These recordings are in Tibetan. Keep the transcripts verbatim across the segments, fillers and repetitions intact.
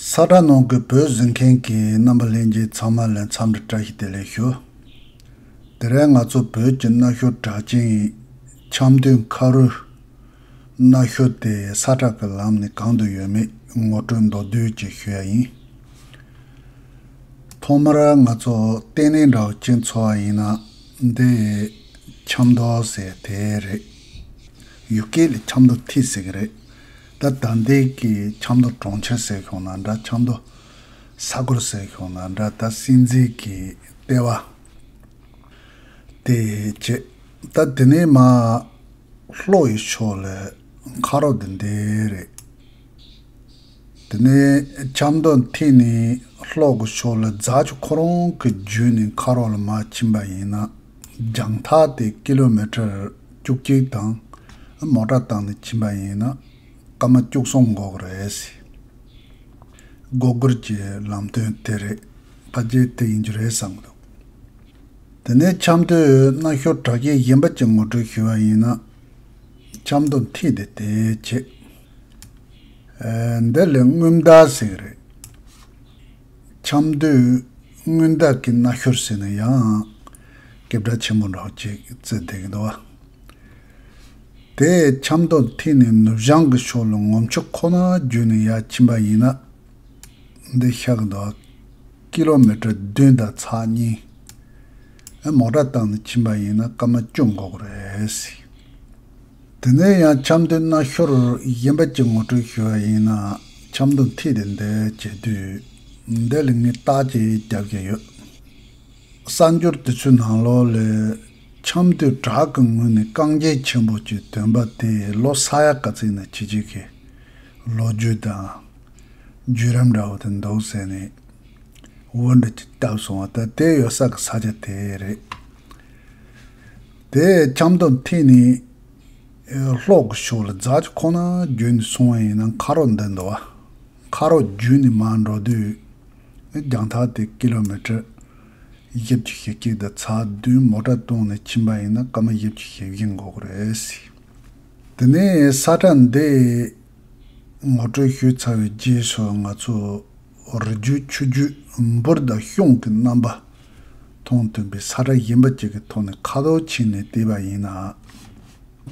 ས་ཁྲ་ནང་གི་བོད་གཟིགས་མཁན་གྱི་རྣམ་པ་ལྷན་རྒྱས་ཚང་མ་ལ་འཚམས་འདྲི་བཀྲ་ཤིས་བདེ་ལེགས་ཞུ། དེ་རིང་ང་ཚོ་བོད་ཀྱི་གནའ་ཤུལ་གྲགས་ཅན་ཆབ་མདོའི་མཁར་རོའི་གནའ་ཤུལ་དེ་ས་ཁྲ་གི་ལམ་ནས་གང་དུ་ཡོད་མེད་ངོ་སྤྲོད་མདོར་བསྡུས་ཅིག་ཞུ་ཡ་ཡིན། ཐོག་མར་ང་ཚོ་ལྟེ་གནས་འདྲ་བོ་ཅིག་འཚོལ་བ་ཡིན་ན། འདི་ཆབ་མདོ་ཟེར་དེ་རེད། ཡུལ་སྐད་ལ་ཆབ་མདོ་ཐི་ཟེར་གི་རེད། ད་ད་འདི་གི་ཆབ་མདོ་གྲོང་ཁྱེར་ཟེར་ཤོག་ན་འདྲ། ཆབ་མདོ་ས་གོར་ཟེར་ཤོག་ན་འདྲ། ད་སྲིད་འཛིན་གྱི་ལྟེ་བ་དེ་བྱས། ད་དེ་ནས་མར་ལྷོ་ཡི་ཕྱོགས་ལ་མཁར་རོ་འདི་འདི་རེད། དེ་ནས་ཆབ་མདོ་ཐི་ནས་ལྷོ་གི་ཕྱོགས་ལ་རྫ་ཆུ་ཁོ་རང་གི་བརྒྱུད་ནས་མཁར་རོ་ལ་མར་ཕྱིན་པ་ཡིན་ན། རྒྱང་ཐག་དེ་ཀི་ལོ་མི་ཊར་བཅུ་གཅིག་དང་། མོ་ཊ་བཏང་ནས་ཕྱིན་པ་ཡིན་ན་སྐར་མ་བཅུ་གསུམ་འགོར་གི་རེད། སྒོ་སྒོར་གྱི་ལམ་སྟོན་དེ་རེད། ཕལ་ཆེར་དེ་ཡིན་རྒྱུ་རེད་བསམ་གི་འདུག་དེ་ནས་ཆབ་མདོའི་གནའ་ཤུལ་གྲགས་ཅན་གཞན་པ་གཅིག་ངོ་སྤྲོད་ཞུ་བ་ཡིན་ན། ཆབ་མདོ་ཐི་དེ་དེ་བྱས། ཨ། འདི་ལ་སྔོན་བདག་ཟེར་གི་རེད། ཆབ་མདོའི་སྔོན་བདག་གི་གནའ་ཤུལ་ཟེར་ན་ཡང་སྐད་གྲགས་ཆེན་པོ་འདྲ་བོ་ཅིག་བརྩི་བསྡད་ཀྱི་འདུག་བ། དེ་ཆབ་མདོ་ཐི་ནས་ནུབ་བྱང་གི་ཕྱོགས་ལ་ངོམ་ཆུ་ཁོ་ན་བརྒྱུད་ནས་ཡར་ཕྱིན་པ་ཡིན་ན། འདི་ཤར་གི་འདུག་ཀི་ལོ་མི་ཊར་བདུན་དང་ཚེག་གཉིས། མོ་ཊ་བཏང་ནས་ཕྱིན་པ་ཡིན་ན་སྐར་མ་བཅུ་འགོར་གི་རེད། དེ་ནས་ཡང་ཆབ་མདོའི་གནའ་ཤུལ་གཞན་པ་གཅིག་ངོ་སྤྲོད་ཞུ་བ་ཡིན་ན། ཆབ་མདོ་ཐི་དེ་འདི་བྱེད་དུས། འདི་ལ་ངས་རྟགས་ཅིག་རྒྱབ་ཀྱི་ཡོད། གསར་འགྱུར་དེ་ཚོའི་ནང་ལོགས་ལ་ཆབ་མདོའི་བྲག་གི་ངོས་ནས་རྐང་རྗེས་ཆེན་པོ་གཅིག་ཐོན་པ་དེ་ལོ་ས་ཡ་ག་ཚོད་ནས་ཇེ་ཆེ་གི་ལོ་རྒྱུས་དང་བརྒྱུད་རིམ་འདྲ་བོ་དེ་འདུག་ཟེར་ནས་འུར་འདྲ་ཅིག་བཏབ་སོང་བ། ད་དེ་ཡོད་ས་གི་ས་ཆ་དེ་རེད། དེ་ཆབ་མདོ་ཐི་ནས་ལྷོ་གི་ཕྱོགས་ལ་རྫ་ཆུ་ཁོ་ན་བརྒྱུད་ནས་སོང་བ་ཡིན་ན་མཁར་རོ་འདི་འདུག་བ། མཁར་རོ་བརྒྱུད་ནས་མར་འགྲོ་དུས། རྒྱང་ཐག་དེ་ཀི་ལོ་མི་ཊར་བཞི་བཅུ་ཞེ་གཅིག་དང་ཚེག་བདུན། མོ་ཊ་བཏང་ནས་ཕྱིན་པ་ཡིན་ན་སྐར་མ་བཞི་བཅུ་ཞེ་བཞི་འགོར་གི་རེད། དེ་ནས་ས་ཁྲ་འདི་ངོ་སྤྲོད་ཞུས་ཚར་བའི་རྗེས་སུ་ང་ཚོ་རི་རྒྱུད་ཆུ་རྒྱུད་འབུར་དང་གཤོང་གི་རྣམ་པ་མཐོང་ཐུབ་པའི་ས་ཁྲ་གཞན་པ་གཅིག་གི་ཐོག་ནས་ཁ་ཐོར་ཕྱིན་ནས་བལྟས་པ་ཡིན་ན།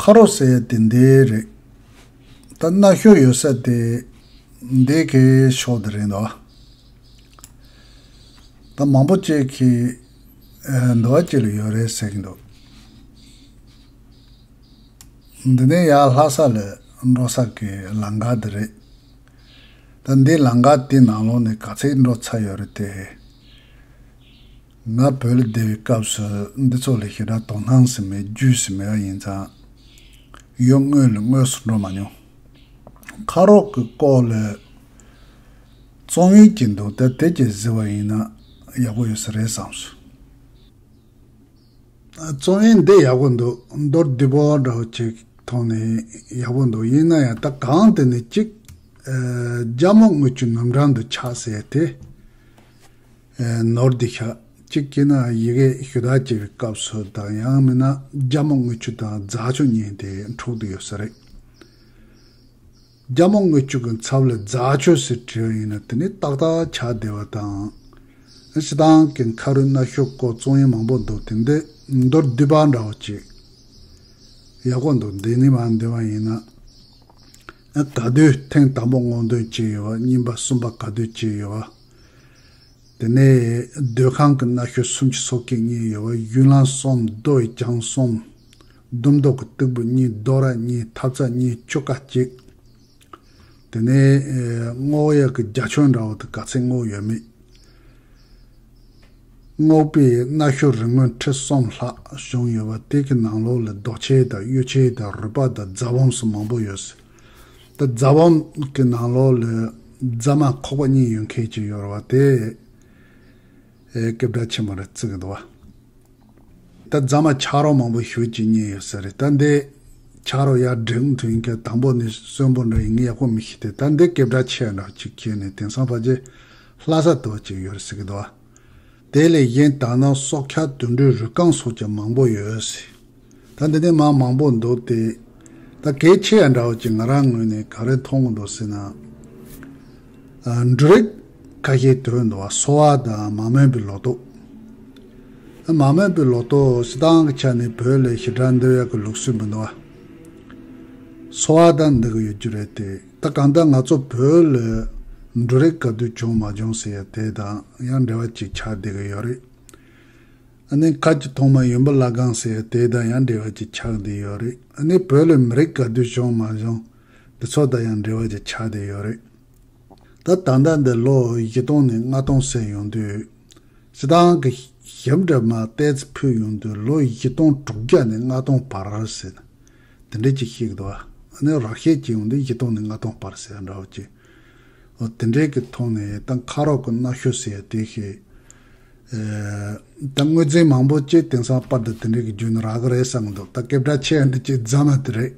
མཁར་རོ་ཟེར་དེ་འདི་རེད། ད་གནའ་ཤུལ་ཡོད་ས་དེ་འདི་གའི་ཕྱོགས་དེ་རེད་འདུག་ད་མང་པོ་ཅིག་གིས་འདུ་བ་ཅིག་ལ་ཡོད་རེད་ཟེར་གྱི་འདུག་འདི་ནས་ཡར་ལྷ་ས་ལ་འགྲོ་ས་གི་ལམ་ཁ་དེ་རེད། ད་འདི་ལམ་ཁ་དེ་ནང་ལོགས་ནས་ག་ཚད་འགྲོ་ཚར་ཡོད་རེད་དེ། ང་བོད་ལ་བསྡད་པའི་སྐབས་སུ་འདི་ཚོ་ལ་ཞེ་དྲག་དོ་སྣང་ཟིན་མེད། རྒྱུས་ཟིན་མེད་པ་ཡིན་ཙང་། ཡུལ་དངོས་ལ་དངོས་སུ་འགྲོ་མ་མྱོང་། མཁར་རོ་གི་སྐོར་ལ་རྩོམ་ཡིག་ཅིག་འདུག་ད་དེ་ཅིག་གཟིགས་པ་ཡིན་ན་ཡག་པོ་ཡོད་ས་རེད་བསམ་སོང་། རྩོམ་ཡིག་འདི་ཡག་པོ་འདུག་མདོར་བསྡུས་པ་འདྲ་བོ་ཅིག་མཐོང་ནས་ཡག་པོ་འདུག་ཡིན་ན་ཡང་ད་གང་དེ་ནས་གཅིག་ཨ། རྒྱ་མོ་དངུལ་ཆུ་ནུབ་འགྲམ་དུ་ཆགས་ཟེར་ཏེ། ཨ། ནོར་འདི་ཤག་གཅིག་བྱས་ན་ཡི་གེ་ཞུ་དག་བྱེད་པའི་སྐབས་སུ་དང་ཡང་མིན་ན་རྒྱ་མོ་དངུལ་ཆུ་དང་རྫ་ཆུ་གཉིས་དེ་འཁྲུག་བསྡད་ཡོད་ས་རེད། རྒྱ་མོ་དངུལ་ཆུ་གི་ཚབ་ལ་རྫ་ཆུ་ཟེར་བྲིས་པ་ཡིན་ན་དེ་ནི་ཏག་ཏག་ཆགས་བསྡད་པ་དང་། སྤྱིར་བཏང་གི་མཁར་རོའི་གནའ་ཤུལ་སྐོར་རྩོམ་ཡིག་མང་པོ་འདུག་དེ་འདི་མདོར་བསྡུས་པ་འདྲ་བོ་ཅིག་ཡག་པོ་འདུག་འདི་ནི་མར་འདོན་པ་ཡིན་ན། ག་དུས་ཐེངས་དང་པོ་སྔོག་འདོན་བྱས་ཡོད་པ། གཉིས་པ་གསུམ་པ་ག་དུས་བྱས་ཡོད་པ། དེ་ནས་སྡོད་ཁང་གི་གནའ་ཤུལ་སུམ་ཅུ་སོ་གཅིག་རྙེད་ཡོད་པ། གཞུང་ལམ་གསུམ། རྡོ་ཡི་གྱང་གསུམ། ཟླུམ་རྡོག་གི་སྟུག་པོ་གཉིས། རྡོ་ར་གཉིས། ཐབ་ཚང་གཉིས། ཆུ་རྐ་གཅིག་དེ་ནས་ཨེ། སྔོག་ཡག་གི་རྒྱ་ཁྱོན་འདྲ་བོ་དེ་ག་ཚད་སྔོག་ཡོད་མེད། སྔོག་པའི་གནའ་ཤུལ་རིང་མོ་ཁྲི་གསུམ་ལྷག་བྱུང་ཡོད་པ། དེ་གི་ནང་ལོགས་ལ་རྡོ་ཆས་དང་གཡུ་ཆས་དང་རུས་པ་དང་རྫ་བུམ་སོགས་མང་པོ་ཡོད། ད་རྫ་བུམ་གྱི་ནང་ལོགས་ལ་རྫ་མ་ཁོག་པ་གཉིས་ཡོད་མཁན་ཅིག་ཡོད་རེད་བ། དེ་ཨེ། སྐད་གྲགས་ཆེན་པོ་རེད་བརྩི་གི་འདུག་བ། ད་རྫ་མ་ཆག་རོ་མང་པོ་ཞེ་ཅིག་རྙེད་ཡོད་ས་རེད། ད་འདི་ཆག་རོ་ཡར་འགྲིམ་དུས་ཀྱང་དང་པོ་ནས་གསོན་པོ་འདྲ་ཡིན་ངས་ཡག་པོ་མི་ཤེས་ཏེ། ད་འདི་སྐད་གྲགས་ཆེ་བ་འདྲ་ཅིག་ཁྱེར་ནས་དེང་སང་ཕལ་ཆེར་ལྷ་ས་དུ་བ་ཅིག་ཡོད་རེད་ཟེར་གི་འདུག་བ། དེ་ལས་གཞན་ད་ནང་སྲོག་ཆགས་དུད་འགྲོའི་རུས་རྐང་སོགས་ཀྱང་མང་པོ་ཡོད་ཟེར། ད་འདི་ནས་མར་མང་པོ་འདུག་སྟེ། ད་གལ་ཆེ་ཡ་འདྲ་བོ་ཅིག་ང་རང་ངོས་ནས་ག་རེ་མཐོང་གི་འདུག་ཟེར་ན། འབྲུ་རིགས་ཁ་ཤས་ཐོན་འདུག་བ། སོ་བ་དང་མ་རྨོས་པའི་ལོ་ཏོག་མ་རྨོས་པའི་ལོ་ཏོག་སྤྱིར་བཏང་གི་ཆ་ནས་བོད་ལ་ཞེ་དྲག་འདི་བས་ཀྱི་ལུགས་སྲོལ་མི་འདུག་བ། སོ་བ་དང་འདི་གི་ཡོད་རྒྱུ་རེད་དེ། ད་གང་ལྟར་ང་ཚོ་བོད་ལ་འབྲུ་རིགས་ག་དུས་བྱུང་མ་བྱུང་ཟེར་ཡ་དེ་དང་ཡང་འབྲེལ་བ་ཅིག་ཆགས་བསྡད་ཀྱི་ཡོད་རེད། ཨ་ནི་ཁ་གྱི་ཐོག་མ་ཡུམ་བུ་བླ་སྒང་ཟེར་ཡ་དེ་དང་ཡང་འབྲེལ་བ་ཅིག་ཆགས་བསྡད་ཡོད་རེད། ཨ་ནི་བོད་ལ་མི་རིགས་ག་དུས་བྱུང་མ་བྱུང་འདི་ཚོ་དང་ཡང་འབྲེལ་བ་ཅིག་ཆགས་བསྡད་ཡོད་རེད། ད་ད་ལྟ་འདི་ལོ་བཞི་སྟོང་ནས་ལྔ་སྟོང་ཟེར་ཡོང་དུས། སྤྱིར་བཏང་གི་ཞིབ་འདྲ་མ་ཏོག་ཙམ་ཕུད་ཡོང་དུས་ལོ་བཞི་སྟོང་དྲུག་བརྒྱ་ནས་ལྔ་སྟོང་བར་ཟེར་ན། དེ་འདྲས་ཅིག་ཤེས་ཀྱི་འདུག་བ། ཨ་ནི་རགས་བཤད་ཅིག་ཡོང་དུས་བཞི་སྟོང་ནས་ལྔ་སྟོང་བར་ཟེར་འདྲ་བོ་ཅིག་འོ་དེ་འདྲས་ཀྱི་ཐོག་ནས་ད་ཁ་རོག་གི་གནའ་ཤུལ་ཟེར་ཡ་དེ་ཤེས། ད་དངོས་རྫས་མང་པོ་ཅིག་དེང་སང་པར་དུ་དེ་འདྲས་ཀྱི་བརྒྱུད་ནས་རག་གི་རེད་བསམ་གྱི་འདུག་ད་སྐད་གྲགས་ཆེ་བ་འདི་ཅིག་རྫ་མ་དེ་རེད།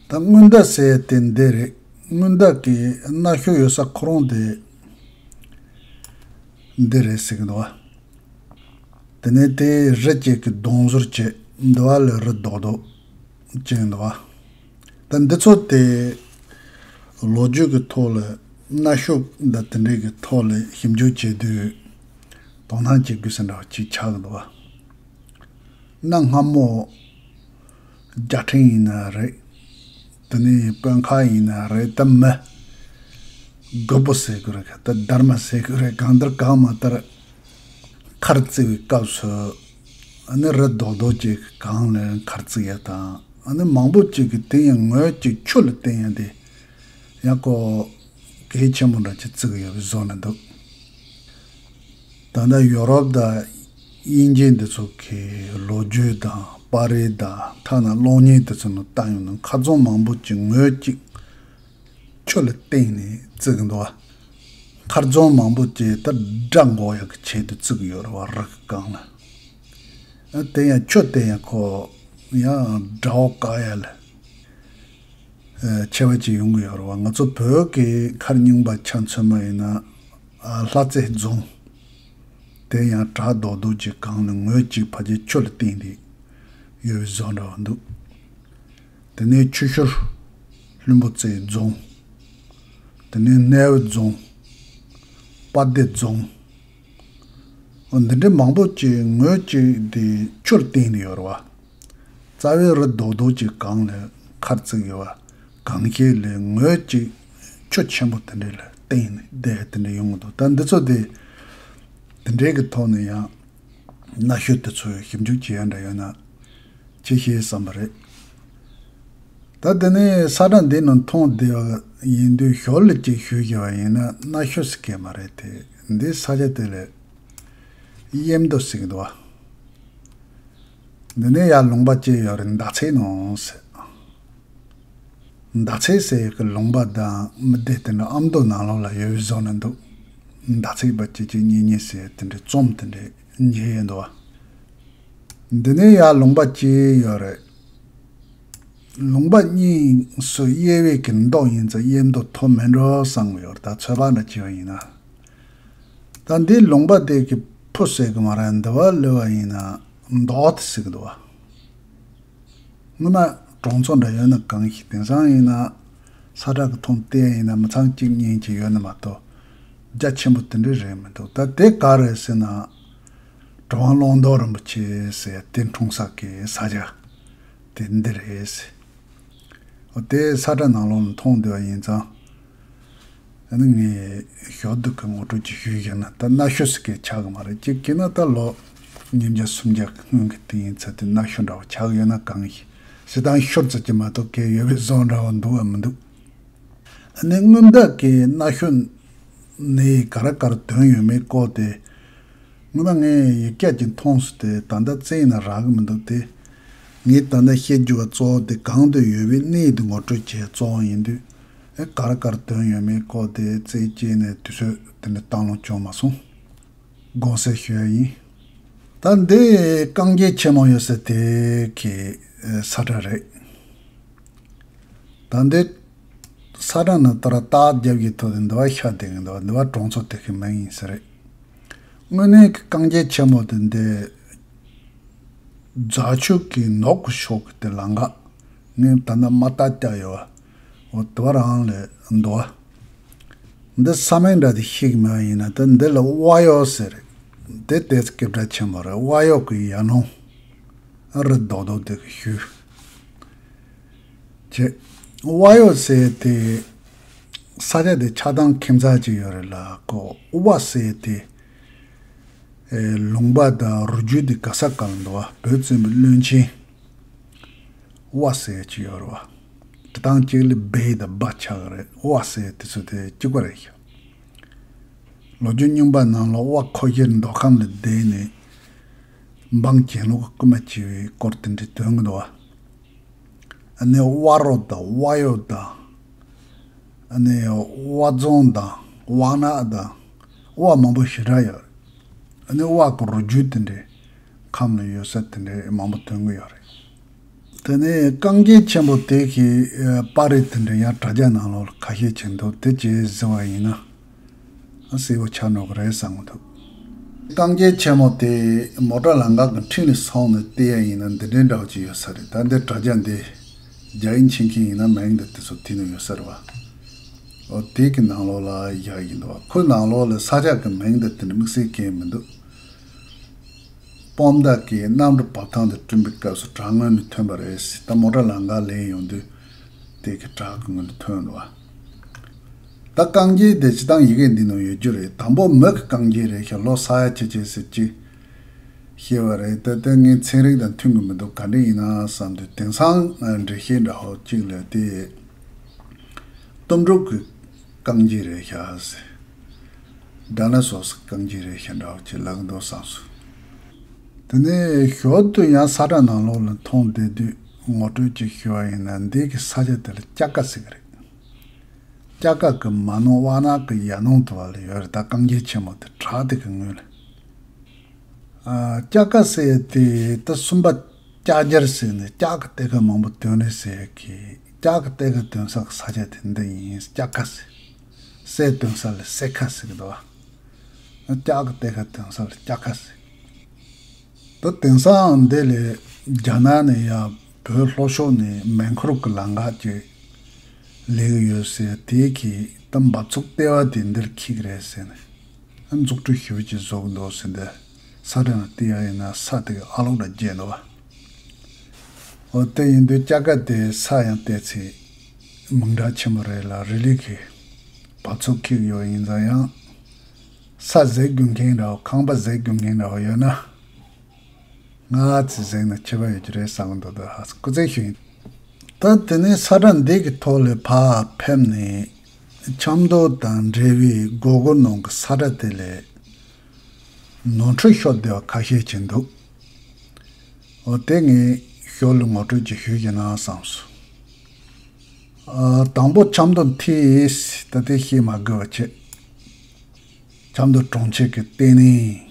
ད་སྔོན་བརྡ་ཟེར་ཡ་དེ་འདི་རེད། སྔོན་བརྡ་གི་གནའ་ཤུལ་ཡོད་ས་ཁོ་རང་དེ་འདི་རེད་ཟེར་གྱི་འདུག་བ། དེ་ནས་དེ་རི་གཅིག་གི་སྡོང་ཟུར་གྱི་འདི་བ་ལ་རི་རྡོག་རྡོག་ཅིག་འདུག་བ། ད་འདི་ཚོ་དེ་ལོ་རྒྱུས་ཀྱི་ཐོག་ལ་གནའ་ཤུལ་འདི་དེ་འདྲས་ཀྱི་ཐོག་ལ་ཞིབ་འཇུག་བྱེད་དུས་དོ་སྣང་བྱེད་དགོས་ས་འདྲ་བ་ཅིག་ཆགས་ཀྱི་འདུག་བ། གནའ་སྔ་མོ་རྒྱལ་ཕྲན་ཡིན་ན་རེད། དེ་ནས་དཔོན་ཁག་ཡིན་ན་རེད། ད་མི་རྒོད་པོ་ཟེར་དགོས་རེད། ད་སྡར་མ་ཟེར་དགོས་རེད། གང་ལྟར་གང་མ་ལྟར་མཁར་བརྩིགས་པའི་སྐབས་སུ་ཨ་ནི་རི་རྡོག་རྡོག་ཅིག་གང་ལ་མཁར་བརྩིགས་ཡ་དང་ཨ་ནི་མང་པོ་ཅིག་གི་དེ་ཡང་ངོས་ཅིག་ཆུ་ལ་བརྟེན་ཡ་དེ་ཡང་ཁོ་གལ་ཆེན་པོ་འདྲ་ཅིག་བརྩི་གི་ཡོད་པའི་བཟོ་ནས་འདུག་ད་ལྟ་ཡོ་རོབ་དང་དབྱིན་ཇི་འདི་ཚོ་གི་ལོ་རྒྱུས་དང་པར་རིས་དང་ཐ་ན་གློག་བརྙན་འདི་ཚོ་ནང་བལྟ་ཡོང་ན་མཁར་རྫོང་མང་པོ་ཅིག་ངོས་གཅིག་ཆུ་ལ་བརྟེན་ནས་བརྩིགས་འདུག་བ། མཁར་རྫོང་མང་པོ་ཅིག་ད་སྒྲ་འགོག་ཡག་གི་ཆེད་དུ་བརྩིགས་ཡོད་རེད་བ། རི་གི་སྒང་ལ། ཨ་དེ་ཡང་ཆུ་དེ་ཡང་ཁོ་ཡང་སྒྲ་བོ་བཀག་ཡ་ལ་ཨ་ཆེ་བ་ཅིག་ཡོང་གི་ཡོད་རེད་བ། ང་ཚོ་བོད་ཀྱི་མཁར་རྙིང་པ་ཆ་མཚོན་པ་ཡིན་ན་ཨ་ལྷ་རྩེ་རྫོང་དེ་ཡང་བྲག་རྡོག་རྡོག་ཅིག་སྒང་ལ་ངོས་གཅིག་ཕལ་ཆེར་ཆུ་ལ་བརྟེན་ཏེ་ཡོད་པའི་བཟོ་འདྲ་བ་འདུག་དེ་ནས་ཆུ་ཤུར་ལྷུན་པོ་རྩེ་རྫོང་། དེ་ནས་སྣེའུ་རྫོང་། དཔལ་ལྡན་རྫོང་། འོ་འདི་འདྲའི་མང་པོ་ཅིག་ངོས་གཅིག་དེ་ཆུར་བརྟེན་ནས་ཡོད་རེད་བ། རྩ་བའི་རི་རྡོག་རྡོག་ཅིག་སྒང་ལ་མཁར་བརྩིགས་ཡོད་བ། གང་ཤེས་ལས་ངོས་གཅིག་ཆུ་ཆེན་པོ་དེ་འདྲ་ལ་བརྟེན་ནས་བསྡད་དེ་འདྲ་ཡོང་གི་འདུག་ད་འདི་ཚོ་དེ་དེ་འདྲའི་གི་ཐོག་ནས་ཡང་གནའ་ཤུལ་དེ་ཚོ་ཞིབ་འཇུག་བྱེད་ཡ་འདྲ་ཡོད་ན་ཅི་ཤེས་བསམ་པ་རེད། ད་དེ་ནས་ས་ཁྲ་འདི་ནང་མཐོང་བསྡད་པ་ཡིན་དུས་ཞོར་ལ་ཅིག་ཞུས་བཞག་པ་ཡིན་ན་གནའ་ཤུལ་ཟེར་གི་མ་རེད་དེ། འདི་ས་ཆ་དེ་ལ་གཡེམ་རྡོ་ཟེར་གི་འདུག་བ། འདི་ནས་ཡར་ལུང་པ་བཅད་ཡོད་རེད། མདའ་ཚིག་ནང་ཟེར། མདའ་ཚིག་ཟེར་ཡག་གི་ལུང་པ་དང་མི་སྡེ་དེ་འདྲ་ཨ་མདོ་ནང་ལོགས་ལ་ཡོད་པའི་བཟོ་ནས་འདུག་མདའ་ཚིག་པ་གཅིག་གཅིག་གཉིས་གཉིས་ཟེར་དེ་འདྲའི་རྩོམ་དེ་འདྲའི་མཇལ་ཡོད་འདུག་བ། འདི་ནས་ཡར་ལུང་པ་བཅད་ཡོད་རེད། ལུང་པ་གཉིས་སུ་དབྱེ་བའི་གི་མདོ་ཡིན་ཙང་དབྱེ་མདོ་ཐོབ་མེད་འགྲོ་བསམ་གི་ཡོད་རེད། ད་ཚོད་དཔག་འདྲ་བྱས་པ་ཡིན་ན། ད་འདི་ལུང་པ་དེ་གི་ཕུ་ཟེར་གི་མ་རེད། འདི་བ་ལེ་བ་ཡིན་ན་མདོག་དེ་ཟེར་གི་འདུག་བ། སྔོན་མ་གྲོང་ཚོ་འདྲ་ཡོད་ན་གང་ཞིག་དེང་སང་ཡིན་ན་ས་ཁྲ་གི་མཐོང་བལྟས་ཡིན་ན་མི་ཚང་གཅིག་གཉིས་ཀྱི་ཡོད་ན་མ་གཏོགས་རྒྱ་ཆེན་པོ་དེ་འདྲ་རེད་མི་འདུག་ད་དེ་ག་རེད་ཟེར་ན་གྲུབ་དབང་ཀློང་རྡོལ་རིན་པོ་ཆེ་ཟེར་དེ་འཁྲུངས་ས་གི་ས་ཆ་དེ་འདི་རེད་ཟེར། འོ་དེ་ས་ཁྲ་ནང་ལོགས་ལ་མཐོང་བསྡད་པ་ཡིན་ཙང་། ཨ་ནི་ངས་ཞོར་དུ་གི་ངོ་སྤྲོད་ཅིག་ཞུས་བཞག་ན་ད་གནའ་ཤུལ་ཟེར་གི་ཆགས་གི་མ་རེད། གཅིག་གིས་ན་ད་ལོ་ཉིས་བརྒྱ་སུམ་བརྒྱ་སྔོན་གི་དེ་ཡིན་ཚ་དེ་གནའ་ཤུལ་འདྲ་བོ་ཆགས་ཡོད་ན་གང་ཡིན། སྤྱིར་བཏང་ཤུལ་ཙམ་གྱི་མ་གཏོགས་གལ་ཡོད་པའི་བཟོ་འདྲ་བོ་འདུག་བ་མི་འདུག་ཨ་ནི་སྔོན་བརྡ་གི་གནའ་ཤུལ་ནས་ག་རེ་ག་རེ་ཐོན་ཡོད་མེད་སྐོར་དེ། སྔོན་མ་ངས་ཡིག་སྐྱག་ཅིག་མཐོང་སོང་སྟེ་ད་ལྟ་བཙལ་ན་རག་གི་མི་འདུག་སྟེ། ངས་ད་ལྟ་བཤད་རྒྱུ་བ་གཙོ་བོ་དེ་གང་དུ་ཡོད་པའི་གནས་དེ་ངོ་སྤྲོད་བྱས་གཙོ་བོ་ཡིན་དུས། ཨེ་ག་རེ་ག་རེ་ཐོན་ཡོད་མེད་སྐོར་དེ་བཙལ་བྱས་ནས་དུས་ཚོད་དེ་འདྲ་བཏང་ལོང་བྱུང་མ་སོང་། དགོངས་སེལ་ཞུ་ཡ་ཡིན། ད་འདི་རྐང་རྗེས་ཆེན་མོ་ཡོད་ས་དེ་གི་ས་ཁྲ་རེད། ད་འདི་ས་ཁྲ་ནི་ད་ར་སྟག་རྒྱབ་ཀྱི་ཐོག་ཏུ་འདི་བ་ཤ་དེ་གི་འདི་བ་འདི་བ་གྲོང་ཚོ་དེ་གི་མིང་ཡིན་ས་རེད། དངོས་གནས་ཀྱི་རྐང་རྗེས་ཆེན་མོ་དེ་འདི་རྫ་ཆུ་གི་ནུབ་ཀྱི་ཕྱོགས་ཀྱི་དེ་ལམ་ཁ་ངས་ད་ནི་མ་བལྟས་ཀྱང་ཡོད་བ། འོ་དེ་བ་རང་ལས་འདུག་བ། འདི་ས་མིང་འདྲ་དེ་ཤེས་ཀྱི་མེད་པ་ཡིན་ན། ད་འདི་ལ་དབའ་གཡོག་ཟེར། དེ་ཏོག་ཙམ་སྐད་གྲགས་ཆེན་པོ་རེད། དབའ་གཡོག་གི་ཡ་ལུང་རི་རྡོག་རྡོག་དེ་གི་ཤུལ། བྱས། དབའ་གཡོག་ཟེར་དེ་ས་ཆ་དེ་ཆགས་སྟངས་ཁྱད་མཚར་ཅིག་ཡོད་རེད་ལ། ཁོ་དབའ་ཟེར་དེ་ཨེ་ལུང་པ་དང་རུས་རྒྱུད་དེ་ག་ས་ག་ལ་འདུག་བ། བོད་བཙན་པོའི་བློན་ཆེན་དབའ་ཟེར་ཅིག་ཡོད་རེད་བ། འབྲི་སྟངས་གཅིག་ལ་བེ་དང་སྦ་ཆགས་ཀྱི་རེད། དབའ་ཟེར་དེ་ཚོ་དེ་གཅིག་པ་རེད་ཤག་ལོ་རྒྱུས་རྙིང་པ་ནང་ལ་དབའ་ཁོ་ཤེར་མདོ་ཁམས་ལ་བསྡད་ནས་འབངས་གྱེན་ལོག་གི་རྐུན་མ་བྱས་པའི་སྐོར་དེ་འདྲའི་དོན་གྱི་འདུག་བ། ཨ་ནི་དབའ་རོགས་དང་དབའ་གཡོག་དང་། ཨ་ནི་དབའ་རྫོང་དང་དབའ་ནག་དང་། དབའ་མང་པོ་ཞེ་དྲག་ཡོད་རེད། ཨ་ནི་དབའ་གི་རུས་རྒྱུད་དེ་འདྲའི་ཁམས་ལ་ཡོད་ས་དེ་འདྲའི་མང་པོ་ཐོན་གྱི་ཡོད་རེད། དེ་ནས་རྐང་རྗེས་ཆེན་པོ་དེ་གི་ཨ་པར་རིས་དེ་འདྲ་ཡང་དྲ་རྒྱ་ནང་ལོགས་ལ་ཁ་ཤས་ཅིག་འདུག་དེ་ཅིག་གཟིགས་པ་ཡིན་ན། གསལ་པོ་ཆགས་འགྲོ་གི་རེད་བསམ་གྱི་འདུག་རྐང་རྗེས་ཆེན་མོ་དེ་མོ་ཊ་ལམ་ཁ་གི་འཁྲིས་ནས་སོང་ནས་བལྟས་ཡ་ཡིན་ན་འདི་འདྲའི་འདྲ་བོ་ཅིག་ཡོད་ས་རེད། ད་འདི་དྲ་རྒྱ་འདི་རྒྱ་ཡིག་མཁྱེན་མཁན་ཡིན་ན་མིང་འདི་དེ་ཚོ་དེ་ནས་ཡོད་ས་རེད་བ། འོ་དེ་གི་ནང་ལོགས་ལ་བཞག་ཡིན་འདུག་བ། ཁོའི་ནང་ལོགས་ལ་ས་ཆ་གི་མིང་འདི་དེ་འདྲ་དམིགས་བསལ་གང་ཡང་མི་འདུག་སྤོམ་མདའ་གིས་གནམ་གྲུ་འབབ་ཐང་དུ་བསྐྲུན་པའི་སྐབས་སུ་བྲག་ངོས་ནས་ཐོན་པ་རེད་ཟེར། ད་མོ་ཊ་ལམ་ཁ་ལེན་ཡོང་དུས་དེ་གི་བྲག་གི་ངོས་ནས་ཐོན་འདུག་བ། ད་རྐང་རྗེས་དེ་སྤྱིར་བཏང་ཡི་གེ་འདི་ནང་ཡོད་རྒྱུ་རེད། དང་པོ་མི་གི་རྐང་རྗེས་རེད་ཤག་ལོ་ས་ཡ་ཆེ་ཆེ་ཟེར་གྱི་ཤེས་པ་རེད། ད་དེ་ངའི་ཚན་རིག་དང་མཐུན་གི་མི་འདུག་ག་འདྲ་ཡིན་ན་བསམ་དུས་དེང་སང་འགྲེལ་བཤད་འདྲ་བོ་གཅིག་ལ་དེ་གཏུམ་འབྲུག་གི་རྐང་རྗེས་རེད་ཤག་ཟེར། ཌ་ན་སོ་སི་རྐང་རྗེས་རེད་ཤག་འདྲ་བོ་ཅིག་ལབ་གི་འདུག་བསམ་སོང་། དེ་ནས་ཞོར་དུ་ཡང་ས་ཁྲ་ནང་ལོགས་ལ་མཐོང་བསྡད་དུས་ངོ་སྤྲོད་ཅིག་ཞུ་བ་ཡིན་ན། འདི་གི་ས་ཆ་དེ་ལ་ལྕགས་ཁ་ཟེར་གི་རེད། ལྕགས་ཁ་གི་མ་ནོར་དབའ་ནག་གི་ཡ་ལུང་དུ་བ་ལ་ཡོད་རེད། ད་རྐང་རྗེས་ཆེན་མོ་དེ་བྲག་དེ་གི་ངོས་ལ། ཨ། ལྕགས་ཁ་ཟེར་དེ་ད་སུམ་པ་ལྕགས་རྒྱར་ཟེར་ནས་ལྕགས་ཀྱི་གཏེར་ཁ་མང་པོ་འདོན་རེད་ཟེར་གི། ལྕགས་ཀྱི་གཏེར་ཁ་འདོན་ས་གི་ས་ཆ་དེ་འདི་ཡིན། ལྕགས་ཁ་ཟེར། གསེར་འདོན་ས་ལ་གསེར་ཁ་ཟེར་གི་འདུག་བ། ལྕགས་ཀྱི་གཏེར་ཁ་འདོན་ས་ལ་ལྕགས་ཁ་ཟེར། ད་དེང་སང་འདི་ལས་རྒྱ་ནག་ནས་ཡང་བོད་ལྷོ་ཕྱོགས་ནས་མེ་འཁོར་གྱི་ལམ་ཁ་ཅིག་ལས་ཀྱི་ཡོད་ཟེར། དེ་གི་ད་འབབ་ཚུགས་ལྟེ་བ་དེ་འདིར་འཁེལ་གྱི་རེད་ཟེར་ནས་འཛུགས་སྐྲུན་ཞེ་པོ་ཅིག་བཟོ་གི་འདུག་ཟེར། འདི་ས་ཁྲ་ནས་བལྟས་ཡ་ཡིན་ན་ས་དེ་གི་ཨ་ལོག་འདྲ་བརྗེད་འདུག་བ། འོ་དེ་ཡིན་དུས་ལྕགས་ཁ་དེ་ས་ཡང་བལྟས་ཚེ་མིང་གྲགས་ཆེན་པོ་རེད་ལ། རི་ལི་གི་འབབ་ཚུགས་འཁེལ་གྱི་ཡོད། ཡིན་ཙང་ཡང་ས་ཟད་དགོས་མཁན་འདྲ་བོ། ཁང་པ་ཟད་དགོས་མཁན་འདྲ་བོ་ཡོད་ན། སྔ་ཙམ་གཟིགས་ན་ཁྱད་པར་ཡོད་ཀྱི་རེད་བསམ་གྱི་འདུག་ད་ཧ་སང་སྐུ་རྩེད་ཞུ་ཡིན། ད་དེ་ནས་ས་ཁྲ་འདི་གི་ཐོག་ལས་ཕར་ཕེབས་ནས་ཆབ་མདོ་དང་འབྲེལ་བའི་སྒོར་སྒོར་ནང་གི་ས་ཁྲ་དེ་ལས་ནོར་འཁྲུལ་ཤོར་བསྡད་པ་ཁ་ཤས་ཅིག་འདུག་འོ་དེ་ངས་ཞོར་ལ་ངོ་སྤྲོད་ཅིག་ཞུས་ཀྱི་ན་བསམ་སོང་། ཨ། དང་པོ་ཆབ་མདོ་མཐིལ། ད་དེ་བཤད་མ་དགོས་པ་བྱས། ཆབ་མདོ་གྲོང་ཁྱེར་གྱི་ལྟེ་གནས།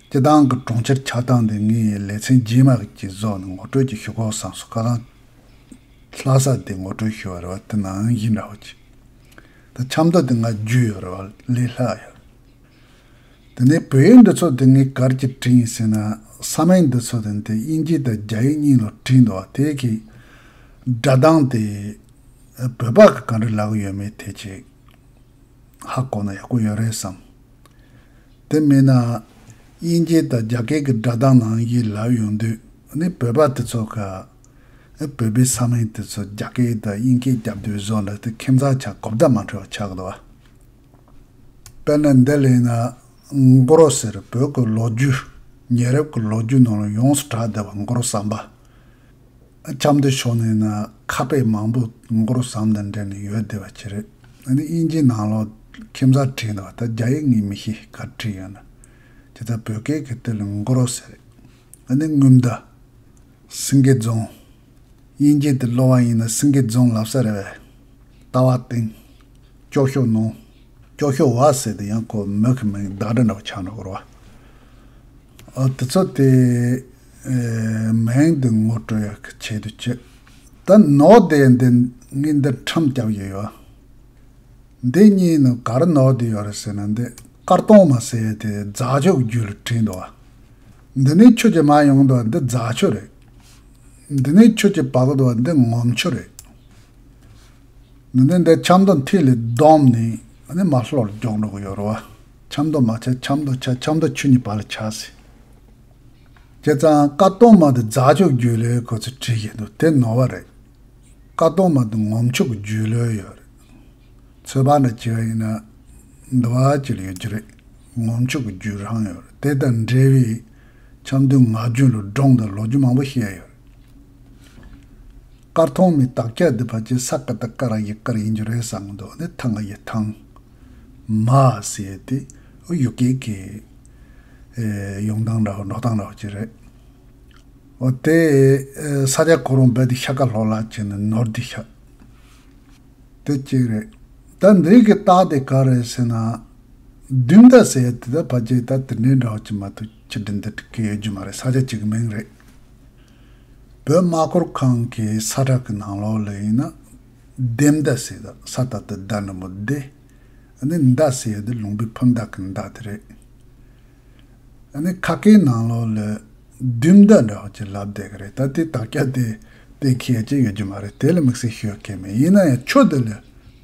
སྤྱིར་བཏང་གི་གྲོང་ཁྱེར་ཆགས་སྟངས་དེ་ངས་ལེ་ཚན་རྗེས་མ་གི་ཅིག་བཟོས་ནས་ངོ་སྤྲོད་ཅིག་ཞུ་དགོས་བསམ་སོང་། ཁ་སང་ལྷ་ས་དེ་ངོ་སྤྲོད་ཞུས་པ་རེད་བ། དེ་ནང་བཞིན་འདྲ་བོ་ཅིག་ད་ཆབ་མདོ་དེ་ང་རྒྱུས་ཡོད་རེད་བ། ལས་སླ་ཡོད། དེ་ནས་བོད་ཡིག་འདི་ཚོ་དེ་ངས་ག་རེ་བྱས་བྲིས་ཡིན་ཟེར་ན། ས་མིང་འདི་ཚོ་དེ་དེ་དབྱིན་ཇི་དང་རྒྱ་ཡིག་གཉིས་ལ་བྲིས་འདུག་བ། དེ་གི་སྒྲ་གདངས་དེ་བོད་པ་གི་ག་འདྲ་ལབ་ཀྱི་ཡོད་མེད་དེ་ཅིག་ཧ་གོ་ན་ཡག་པོ་ཡོད་རེད་བསམ། དེ་མིན་ན་དབྱིན་ཇི་དང་རྒྱ་སྐད་ཀྱི་སྒྲ་གདངས་ནང་བཞིན་ལབ་ཡོང་དུས་ནི་བོད་པ་དེ་ཚོ་ག་བོད་པའི་ས་མིང་དེ་ཚོ་རྒྱ་སྐད་དང་དབྱིན་སྐད་རྒྱབ་དུས་བཟོ་འདྲ་དེ་ཁྱད་མཚར་ཆགས། གོ་བརྡ་མ་འཕྲོད་པ་ཆགས་འདུག་བ། དཔེར་ན་འདི་ལ་ཡིན་ན་མགོ་རོ་ཟེར། བོད་ཀྱི་ལོ་རྒྱུས། ཉེ་རབས་ཀྱི་ལོ་རྒྱུས་ནང་ལ་ཡོངས་སུ་གྲགས་བསྡད་པ་མགོ་རོ་ཟམ་པ། ཆབ་མདོ་ཕྱོགས་ནས་ན་ཁ་དཔེ་མང་པོ་མགོ་རོ་ཟམ་དང་འབྲེལ་ནས་ཡོད་བསྡད་པ་ཅིག་རེད། ཨ་ནི་དབྱིན་ཇིའི་ནང་ལོགས་ཁྱད་མཚར་བྲིས་འདུག་ད་རྒྱ་ཡིག་ངས་མི་ཤེས་ག་རེ་བྲིས་ཡོད་ན། དེ་ལྟར་བོད་སྐད་ཀྱི་དེ་ལ་མགོ་རོ་ཟེར། ཨ་ནི་སྔོན་བརྡ། སེང་གེ་རྫོང་། དབྱིན་ཇི་དེ་ཀློག་པ་ཡིན་ན་སེང་གེ་རྫོང་ལབ་ས་རེད་པས། ལྟ་བ་སྟེང་། ཀྱོག་ཤོག་ནང་། ཀྱོག་ཤོག་བ་ཟེར་དེ་ཡང་ཁོ་མི་གི་མིང་བདག་སྒྲ་འདྲ་བོ་ཆགས་འགྲོ་གི་རེད་བ། ཨ། དེ་ཚོ་དེ་ཨེ་མིང་དེ་ངོ་སྤྲོད་ཡག་གི་ཆེད་དུ་བྱས། ད་ནོར་དེ་འདི་ངས་འདི་ཁྲམ་བརྒྱབ་ཡོད་ཡོད། འདི་གཉིས་ནང་ག་རེ་ནོར་བསྡད་ཡོད་རེད་ཟེར་ན། འདི་ཀར་ཏོང་མ་ཟེར་ཡས་དེ་རྫ་ཆུ་རྒྱུད་ལ་བྲིས་འདུག་བ། འདི་ནས་ཆུ་ཅིག་མར་ཡོང་འདུག་བ། འདི་རྫ་ཆུ་རེད། འདི་ནས་ཆུ་ཅིག་བབས་འདུག་བ། འདི་ངོམ་ཆུ་རེད། འདི་ནས་འདི་ཆབ་མདོ་མཐིལ་ལ་བསྡོམས་ནས་ ཨ་ནི་མར་ལྷོར་མགྱོགས་འགྲོ་གི་ཡོད་རེད་བ། ཆབ་མདོ་མར་ཆགས། ཆབ་མདོ་ཆགས། ཆབ་མདོ་ཆུ་གཉིས་བར་ལ་ཆགས་ཟེར། བྱས་ཙང་བཀའ་གདོང་མ་དེ་རྫ་ཆུ་རྒྱུད་ལོའི་སྐོར་ཚོ་བྲིས་ཡོད་འདུག་དེ་ནོར་བ་རེད། བཀའ་གདོང་མ་དེ་ངོམ་ཆུ་གི་རྒྱུད་ལོའི་ཡོད་རེད། ཚོད་དཔག་འདྲ་བྱས་པ་ཡིན་ན་འདི་བ་ཅིག་ལ་ཡོད་རྒྱུ་རེད། ངོམ་ཆུ་གི་རྒྱུད་རང་ཡོད་རེད། དེ་དང་འབྲེལ་བའི་ཆབ་མདོའི་ངག་རྒྱུན་ལ་སྒྲུང་དང་ལོ་རྒྱུས་མང་པོ་བཤད་ཡོད་རེད། དཀར་ཐོང་མའི་དག་ཆ་འདི་ཕལ་ཆེར་ས་ཀ་བཏགས་སྐ་ར་ཡི་དཀར་ཡིན་རྒྱུ་རེད་བསམ་གི་འདུག་ཨ་ནི་ཐང་ང་ཡི་ཐང་། མ་ཟེར་ཏེ་ཡུལ་སྐད་ཀྱི་ཨེ་ཡོང་སྟངས་འདྲ་བོ་འགྲོ་སྟངས་འདྲ་བོ་ཅིག་རེད། འོ་དེ་ཨེ་ས་ཆ་ཁོ་རང་རྦད་དེ་ཤ་ཀ་ལྷོག་ལྷག་བྱས་ནས་ནོར་དེ་ཤ། དེ་གཅིག་རེད། ད་འདི་གི་རྟགས་དེ་ག་རེད་ཟེར་ན། བདུན་ཟླ་ཟེར་ཡ་དེ་ད་ཕལ་ཆེར་ད་དེ་འདྲའི་འདྲ་བོ་ཅིག་མ་གཏོགས་ཆུ་འདྲེན་དེ་གི་ཡོད་རྒྱུ་མ་རེད། ས་ཆ་གཅིག་གི་མིང་རེད། བོད་མ་འཁོར་ཁང་གི་ས་ཁྲ་གི་ནང་ལོགས་ལ་ཡིན་ན། ལྡེམ་མདའ་ཟེར། ད་ས་ད་ད་ད་འགྲེང་བུ་ལྡེ། ཨ་ནི་མདའ་ཟེར་ཡ་དེ་ལུང་པའི་ཕུ་མདའ་གི་མདའ་དེ་རེད། ཨ་ནི་ཁ་སྐད་ནང་ལོགས་ལ་བདུན་མདའ་འདྲ་བོ་ཅིག་ལབ་བསྡད་ཀྱི་རེད། ད་དེ་དག་ཆ་དེ་གཏན་འཁེལ་ཅིག་ཡོད་རྒྱུ་མ་རེད། དེ་ལ་དམིགས་བསལ་ཤོད་མཁན་མེད། ཡིན་ན་ཡང་ཆུ་དེ་ལ་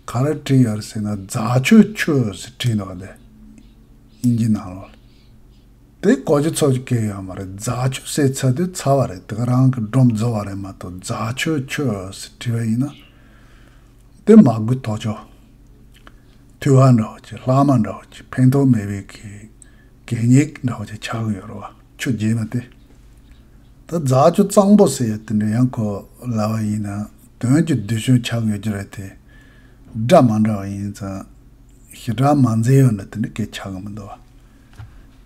ག་རེ་བྲིས་ཡོད་རེད་ཟེར་ན། རྫ་ཆུ་ཆུ་ཟེར་བྲིས་འདུག་བ། དེ་དབྱིན་ཇི་ནང་ལོགས་ལ། དེ་གོ་རྒྱུ་ཚོར་རྒྱུ་གང་ཡང་ཡོད་མ་རེད། རྫ་ཆུ་ཟེར་ཚར་དུས་ཚར་བ་རེད། དེ་ག་རང་གི་སྒྲོམ་རྫོགས་པ་རེད་མ་གཏོགས། རྫ་ཆུ་ཆུ་ཟེར་བྲིས་པ་ཡིན་ན། དེ་མ་དགོས་དོགས་ཆོག་ཐུལ་བ་འདྲ་བོ་ཅིག་ལྷག་མ་འདྲ་བོ་ཅིག་ཕན་ཐོགས་མེད་པའི་གི་གད་སྙིགས་འདྲ་བོ་ཅིག་ཆགས་ཀྱི་ཡོད་རེད་བ། ཆུ་རྗེས་མ་དེ། ད་རྫ་ཆུ་གཙང་པོ་ཟེར་ཡ་དེ་འདྲ་ཡང་ཁོ་ལབ་པ་ཡིན་ན་དོན་གྱི་བསྡུས་དཔྱོད་ཆགས་ཀྱི་ཡོད་རྒྱུ་རེད་དེ། སྒྲ་མ་འདྲ་བ་ཡིན་ཙང་ཞེ་དྲག་མ་མཛེས་ཡོད་ན་དེ་འདྲ་སྐད་ཆགས་ཀྱི་མི་འདུག་བ།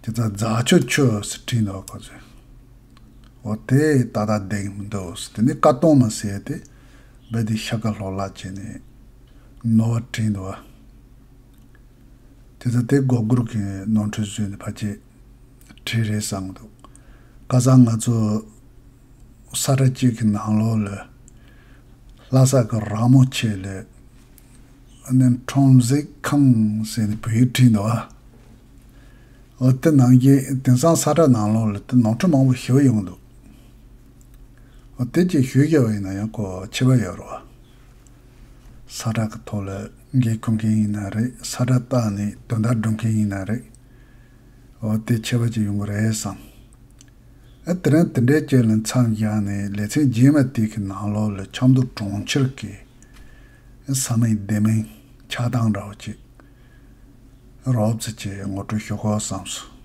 དེ་ཙང་རྫ་ཆུ་ཆུ་ཟེར་བྲིས་འདུག་བ་ཁོ་ཚོས། འོ་དེ་ཏག་ཏག་བསྡད་ཀྱི་མི་འདུག་དེ་ནས་བཀའ་གདོང་མ་ཟེར་ཏེ་རྦད་དེ་ཤ་ཀ་ལྷོག་ལྷག་བྱས་ནས་ནོར་བ་བྲིས་འདུག་བ། དེ་ཚོ་དེ་མགོ་སྒུར་གྱི་ནོར་འཁྲུལ་བཟོས་ནས་ཕལ་ཆེར་བྲིས་རེད་བསམ་གྱི་འདུག་ཁ་སང་ང་ཚོ་ས་ཁྲ་གཅིག་གི་ནང་ལོགས་ལ་ལྷ་ས་གི་ར་མོ་ཆེ་ལ་ཨ་ནི་ཁྲོམ་གཟིགས་ཁང་ཟེར་ནས་བོད་ཡིག་བྲིས་འདུག་བ། འོ་དེ་ནང་བཞིན་དེང་སང་ས་ཁྲ་ནང་ལོགས་ལ་དེ་ནོར་འཁྲུལ་མང་པོ་ཞེ་པོ་ཡོང་འདུག་འོ་དེ་ཅིག་ཞུས་བཞག་པ་ཡིན་ན་ཡང་གོ་ཆེ་བ་ཡོད་རེད་བ། ས་ཁྲ་གི་ཐོག་ལ་འགན་འཁུར་མཁན་ཡིན་ན་རེད། ས་ཁྲ་བཏགས་ནས་དོན་དག་སྒྲུབ་མཁན་ཡིན་ན་རེད། འོ་དེ་ཆེ་བ་ཅིག་ཡོང་གི་རེད་བསམ། ཨ་དེ་རིང་དེ་འདྲའི་ཅིག་ལ་མཚམས་བཞག་ནས་ལེ་ཚན་རྗེས་མ་དེ་གི་ནང་ལོགས་ལ་ཆབ་མདོ་གྲོང་ཁྱེར་གྱི་ས་མིང་སྡེ་མིང་ཆགས་སྟངས་འདྲ་བོ་ཅིག་རོབ་ཙམ་ཅིག་ངོ་སྤྲོད་ཞུ་དགོས་བསམ་སོང་